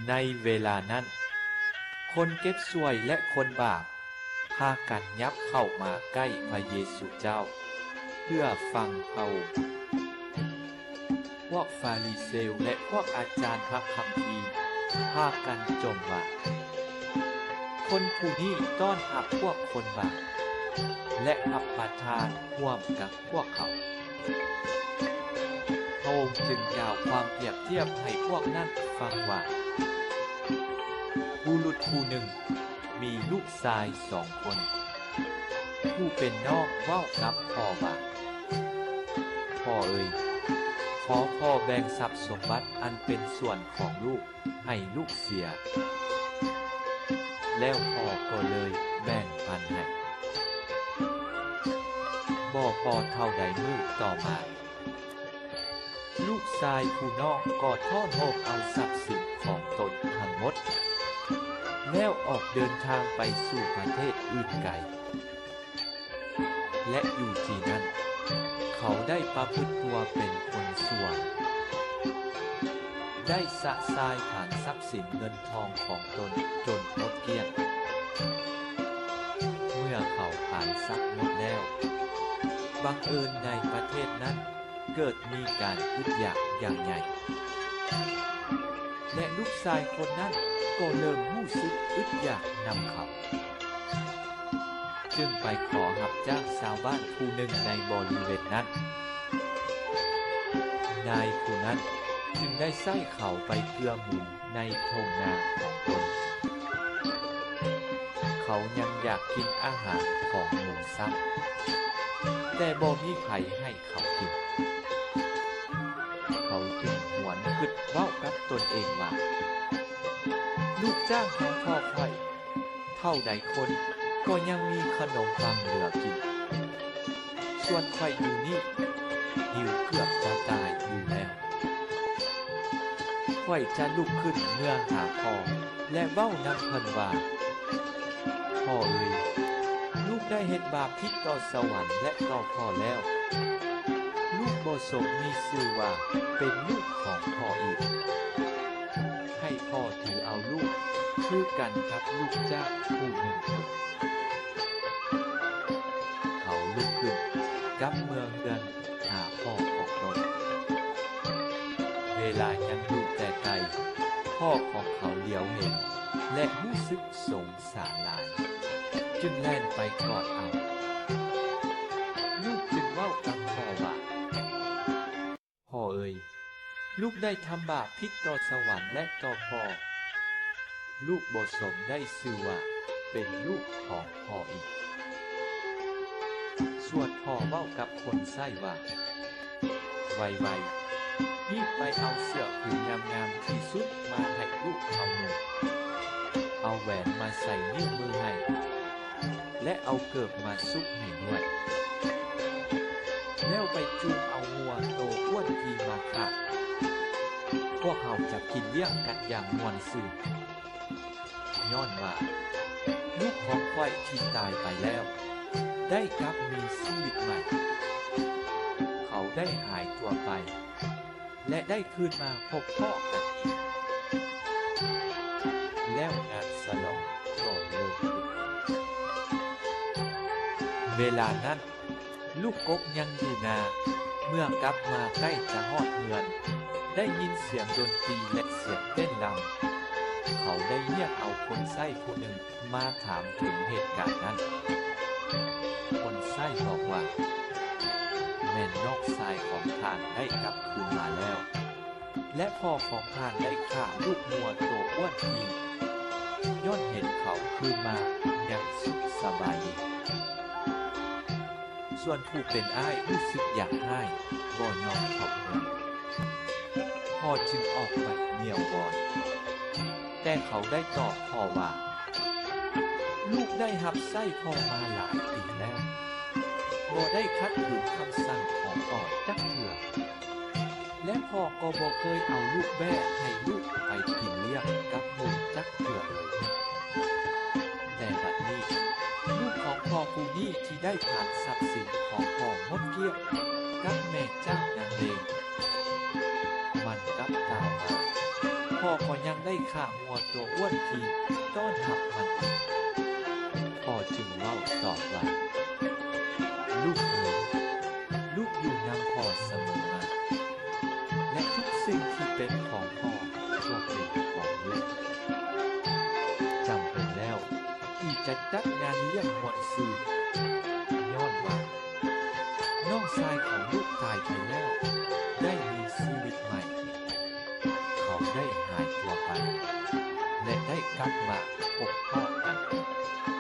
ໃນເວລານັ້ນ, ຄົນເກັບສວຍ ແລະ ຄົນບາບ ພາກັນຫຍັບເຂົ້າມາໃກ້ພະເຢຊູເຈົ້າ ເພື່ອຟັງພະອົງ. ພວກຟາຣິເຊວ ແລະ ພວກອາຈານພະຄຳພີ ພາກັນຈົ່ມວ່າ, ຄົນຜູ້ນີ້ຕ້ອນຮັບພວກຄົນບາບ ແລະ ຮັບປະທານຮ່ວມກັບພວກເຂົາ. ພະອົງຈຶ່ງກ່າວຄວາມປຽບທຽບໃຫ້ພວກນັ້ນຟັງວ່າ, ບຸລຸດຜູ້ໜຶ່ງມີລູກຊາຍສອງຄົນ. ຜູ້ເປັນນ້ອງເວົ້າກັບພໍ່ວ່າ, ພໍ່ເອີຍ, ຂໍພໍ່ແບ່ງຊັບສົມບັດອັນເປັນສ່ວນຂອງລູກໃຫ້ລູກເສຍ. ແລ້ວພໍ່ກໍເລີຍແບ່ງປັນໃຫ້. ບໍ່ພໍເທົ່າໃດມື້ຕໍ່ມາ, ລູກຊາຍຜູ້ນ້ອງກໍຖອນໂຮບເອົາຊັບສິນຂອງຕົນທັງໝົດ ແລ້ວອອກເດີນທາງໄປສູ່ປະເທດອື່ນໄກ ແລະ ຢູ່ທີ່ນັ້ນ ເຂົາໄດ້ປະພຶດຕົວເປັນຄົນຊົ່ວ, ໄດ້ຊະຊາຍຜານຊັບສິນເງິນທອງຂອງຕົນຈົນໝົດກ້ຽງ. ເມື່ອເຂົາຜານຊັບໝົດແລ້ວ, ບັງເອີນໃນປະເທດນັ້ນ ເກີດມີການອຶດຢາກຢ່າງໃຫຍ່ ແລະ ລູກຊາຍຄົນນັ້ນກໍເລີ່ມຮູ້ສຶກອຶດຢາກນຳເຂົາ, ຈຶ່ງໄປຂໍຮັບຈ້າງຊາວບ້ານຜູ້ໜຶ່ງໃນບໍລິເວນນັ້ນ. ນາຍຜູ້ນັ້ນຈຶ່ງໄດ້ໃຊ້ເຂົາໄປເກືອໝູ ໃນທົ່ງນາຂອງຕົນ. ເຂົາຍັງຢາກກິນອາຫານຂອງໝູຊ້ຳ, ແຕ່ບໍ່ມີໃຜໃຫ້ເຂົາກິນ. ເຂົາຈຶ່ງຫວນຄິດເວົ້າກັບຕົນເອງວ່າ, ລູກຈ້າງຂອງພໍ່ຂ້ອຍ ເທົ່າໃດຄົນກໍຍັງມີຂະໜົມປັງເຫຼືອກິນ, ສ່ວນຂ້ອຍຢູ່ນີ້ຫິວເກືອບຈະຕາຍຢູ່ແລ້ວ. ຂ້ອຍຈະລຸກຂຶ້ນເມືອຫາພໍ່ ແລະ ເວົ້ານຳເພິ່ນວ່າ, ພໍ່ເອີຍ, ລູກໄດ້ເຮັດບາບຜິດຕໍ່ສະຫວັນ ແລະ ຕໍ່ພໍ່ແລ້ວ. ລູກບໍ່ສົມມີຊື່ວ່າເປັນລູກຂອງພໍ່ອີກ. ໃຫ້ພໍ່ຖືເອົາລູກຄືກັນກັບລູກຈ້າງຜູ້ໜຶ່ງເທີ້ນ. ເຂົາລຸກຂຶ້ນກັບເມືອເຮືອນຫາພໍ່ຂອງຕົນ. ເວລາຍັງຢູ່ແຕ່ໄກ, ພໍ່ຂອງເຂົາຫຼຽວເຫັນ ແລະ ຮູ້ສຶກສົງສານຫຼາຍ, ຈຶ່ງແລ່ນໄປກອດເອົາ. ລູກຈຶ່ງເວົ້າກັບພໍ່ວ່າ, ພໍ່ເອີຍ, ລູກໄດ້ທຳບາບຜິດຕໍ່ສະຫວັນ ແລະ ຕໍ່ພໍ່. ລູກບໍ່ສົມໄດ້ຊື່ວ່າເປັນລູກຂອງພໍ່ອີກ. ສ່ວນພໍ່ເວົ້າກັບຄົນໃຊ້ວ່າ, ໄວໆ, ຮີບໄປເອົາເສື້ອຜືນງາມໆທີ່ສຸດມາໃຫ້ລູກເຮົານຸ່ງ. ເອົາແຫວນມາໃສ່ນິ້ວມືໃຫ້. ແລະ ເອົາເກີບມາຊຸກໃຫ້ດ້ວຍ. ແລ້ວໄປຈູງເອົາງົວໂຕອ້ວນທີ່ມາຂ້າ. ພວກເຮົາຈະກິນລ້ຽງກັນຢ່າງມ່ວນຊື່ນ, ຍ້ອນວ່າລູກຂອງຂ້ອຍທີ່ຕາຍໄປແລ້ວ ໄດ້ກັບມີຊີວິດໃໝ່. ເຂົາໄດ້ຫາຍຕົວໄປ ແລະ ໄດ້ຄືນມາພົບພໍ້ກັນອີກ. ແລ້ວງານສະຫຼອງກໍເລີ່ມຂຶ້ນ. ເວລານັ້ນ ລູກກົກຍັງຢູ່ນາ, ເມື່ອກັບມາໃກ້ຈະຮອດເຮືອນ, ໄດ້ຍິນສຽງດົນຕີ ແລະ ສຽງເຕັ້ນລຳ. ເຂົາໄດ້ຮຽກເອົາຄົນໃຊ້ຜູ້ໜຶ່ງ ມາຖາມເຖິງເຫດການນັ້ນ. ຄົນໃຊ້ບອກວ່າ, ແມ່ນນ້ອງຊາຍຂອງທ່ານໄດ້ກັບຄືນມາແລ້ວ ແລະ ພໍ່ຂອງທ່ານໄດ້ຂ້າລູກງົວໂຕອ້ວນທີ່ ຍ້ອນເຫັນເຂົາຄືນມາຢ່າງສຸກສະບາຍດີ. ສ່ວນຜູ້ເປັນອ້າຍຮູ້ສຶກຢາກຮ້າຍ, ບໍ່ຍອມເຂົ້າເຮືອນ. ພໍ່ຈຶ່ງອອກໄປຍ່ຽວວອນ, ແຕ່ເຂົາໄດ້ຕອບພໍ່ວ່າ, ລູກໄດ້ຮັບໃຊ້ພໍ່ມາຫຼາຍປີແລ້ວ, ບໍ່ໄດ້ຂັດຂືນຄຳສັ່ງຂອງພໍ່ຈັກເທື່ອ, ແລະ ພໍ່ກໍບໍ່ເຄີຍເອົາລູກແບ້ໃຫ້ລູກໄປກິນລ້ຽງກັບໝູ່ຈັກເທື່ອເລີຍ. ແຕ່ບັດນີ້ ລູກຂອງພໍ່ຜູ້ນີ້ ທີ່ໄດ້ຜານຊັບສິນຂອງພໍ່ໝົດກ້ຽງກັບແມ່ຈ້າງນາງເລວ, ມັນກັບກ່າວວ່າ, ພໍ່ກໍຍັງໄດ້ຂ້າງົວຕົວອ້ວນທີ່ຕ້ອນຮັບມັນອີກ. ພໍ່ຈຶ່ງເວົ້າຕອບວ່າ, ລູກເອີຍ, ລູກຢູ່ນຳພໍ່ສະເໝີມາ, ແລະ ທຸກສິ່ງທີ່ເປັນຂອງພໍ່ກໍເປັນຂອງລູກ. ຈຳເປັນແລ້ວທີ່ຈະຈັດງານລ້ຽງມ່ວນຊື່ນ, ຍ້ອນວ່ານ້ອງຊາຍຂອງລູກຕາຍໄປແລ້ວ ໄດ້ມີຊີວິດໃໝ່. ເຂົາໄດ້ຫາຍຕົວໄປ ແລະ ໄດ້ກັບມາພົບພໍ້ກັນ.